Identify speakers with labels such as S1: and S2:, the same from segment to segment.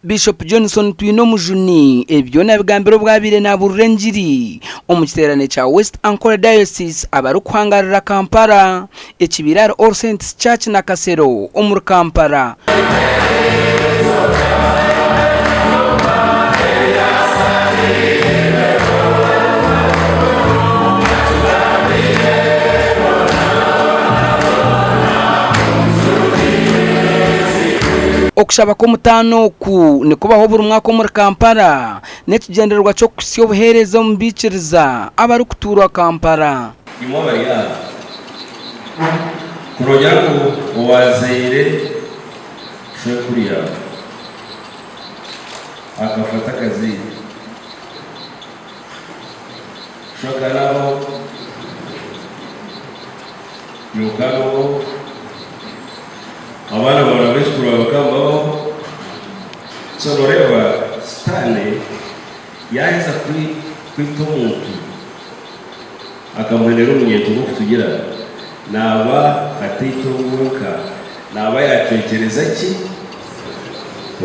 S1: Bishop Johnson Twinomujuni ebi byona abigambire obu abaire naburira engiri omu kiteerane kya West Ankole Diocese abarikuhangarira Kampala ekibaire ahari All Saints Church Nakasero omuri Kampala. Okushaba kw'omutaano oku nikubaho buri mwaka omuri Kampala n'ekigyendererwa ky'okuhitsya obuheereza omu baikiriza abarikutuura Kampala.
S2: Imwe abari aha, ku noogira ngu owaazaire shwenkuru yaawe akafa atakazaire, shwe akaba naabaho, nyoko abaho, abaana baawe na baijukuru baawe bakaba nibabaho, so nooreeba Sitaane yaaheza kwita omuntu, Akamuhenera omunyeeto gw'okutugira, naaba ataita wenka, naaba yaacwekyereza ki?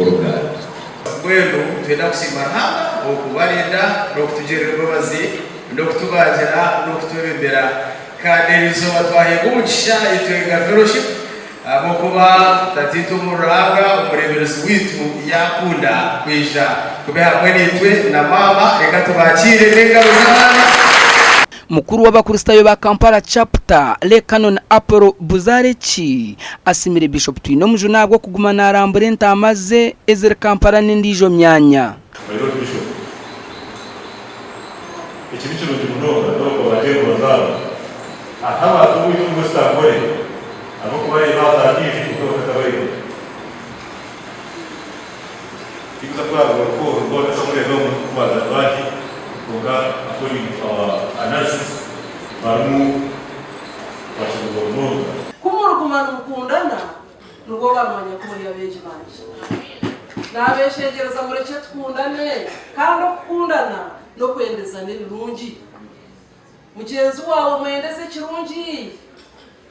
S2: Oruganda.
S3: Mbwenu nitwenda kusiima Ruhanga okubarinda n'okutugirira embabazi n'okutubangira n'okutwebembera. Kandi eri izooba twaheebwa omugisha itwe nka Fellowship ahabw'okuba Tataitwe omuri Ruhanga omureeberezi waitu yaakunda kwija kube hamwe naitwe na maama. Reka tubakiire n'engaro z'amaani.
S1: Mukuru w'Abakristaayo ba Kampala Chapter, Lay Canon Apollo Buzareki asiimire Bishop Twinomujuni ahabw'okuguma naarambura entaama ze eziri Kampala n'endiijo myanya.
S4: My Lord Bishop, eki ni kirungi munonga n'obu babaire ngu bazaarwa Hariho abantu owaitu omu West Ankole abarikubareeba aha za TV kwonka batakabareeba. Tikuza kuraba orukooro rwona takamureeba omu kubanza rwaki kwonka according to our analysis barimu bashemererwa munonga.
S5: Ku muriguma nimukundana, nibwo barimanya ku muri abeegi bangye. Naabeeshengyereza murekye tukundane, kandi okukundana n'okwendezana ebirungi. Mugyenzi waawe mwendeze ekirungi,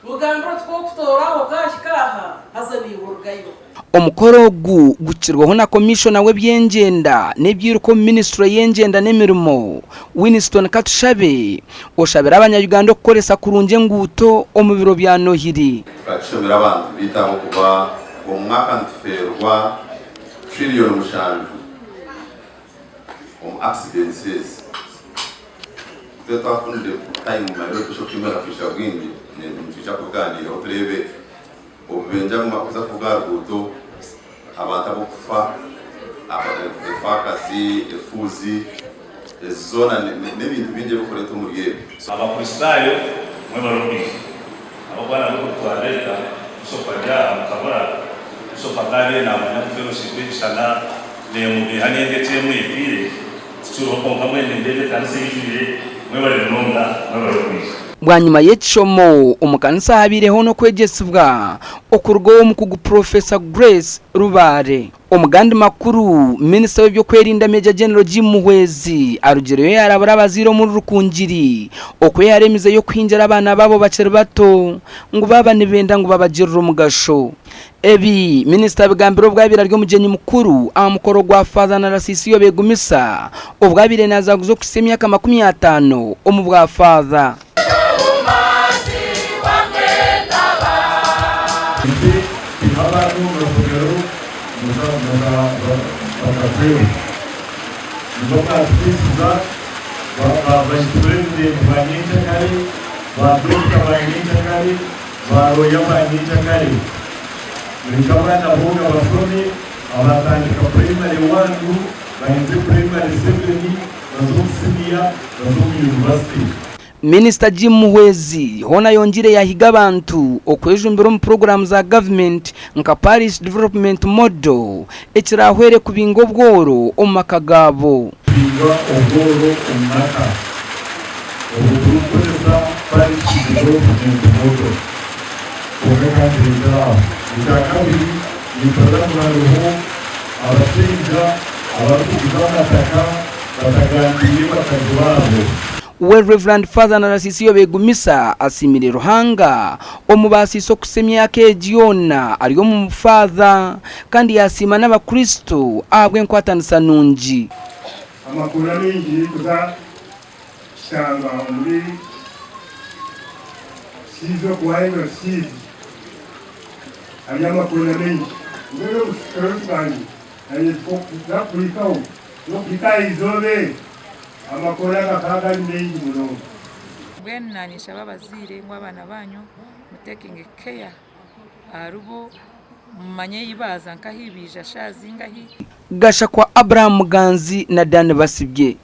S5: mugambire oti ku okutooraho okaahika aha, haza naiwe orugayo.
S1: Omukoro ogu gukirweho na Komishona w'ebyengyenda n'ebyiruka omu minisiture y'engyenda n'emirimo, Winston Katushabe, oshabire abanya-Uganda okukoresa kurungi enguuto omu biro bya Nohiri.
S6: Tukakishomera abantu baitu ahabw'okuba omu mwaka nitufeerwa trillion mushanju omu accidents ezi. Itwe twafunire time mumanyire Bishop Jumbe akatwija bwingi nitwija kubiganiiraho tureebe obubenje obumakuza kuruga aha ruguuto, abantu abokufa, efaakazi, efuuzi ezi zoona n'ebintu bingi ebirikureetwa omuri ebi.
S4: Abakristaayo mwebare okwija. Ahabw'okuba nabwo ku twareeta Bishop ari aha mukabura, Bishop akaabaire naamanya ngu fellowship ekishana neemubiiha ninga eki emwetiire tikiriho kwonka mbwenu nindeeba ekanisa eijwire, mwebare munonga, mwebare okwija.
S1: Bwanyima y'ekishomo, omu kanisa habaireho n'okwegyesibwa okuruga ow'omukugu Professor Grace Rubaare. Omu gandi makuru, Minisita w'eby'okwerinda Major General Jim Muhwezi arugireyo yarabura abazaire omuri Rukungiri okwehara emize y'okuhingira abaana baabo bakiri bato ngu baaba nibenda ngu babagirire omugasho. Ebi minisita abigambire obu abaire ari omugyenyi mukuru aha mukoro gwa Father Narasisio Begumisa obu abaire nazaguza okuhitsya emyaka 50 omu bwa Father. Minisita Jim Muhwezi hoona ayongiire yaahiga abantu okwejumbira omu puroguraamu za gavumenti nka Parish Development Model ekiraahwere kubinga obworo omu maka gaabo.
S7: Kubinga obworo omu maka obwo turikukoresa Parish Development Model kwonka kandi rekyera aho. Ekyakabiri nimpurira ngu hariho abashaija abarikuguza amataka batagambiire bakazi baabo.
S1: We Rev. Father Narasisiyo Begumisa asiimire Ruhanga omubaasiise okuhitsya emyaka egi yoona ari omu bufaatha kandi yaasiima n'abakristo ahabw'enkwatanisa nungi.
S8: Amakuru amaingi kuza kushanga omuri Rusiizi oku waaheza Rusiizi hariyo amakuru maingi. Mbwenu omu bangye nanye kuza kuhikaho n'okuhika aha izooba eri amakuru gakaba gari maingi munonga.
S9: Mbwenu naanye nshaba abazaire ngu abaana banyu mutekinge care aharibo mumanye ei baaza nkahi baija shaaha zingahi.
S1: Gashakwa Abraham Muganzi na Dan Basibye.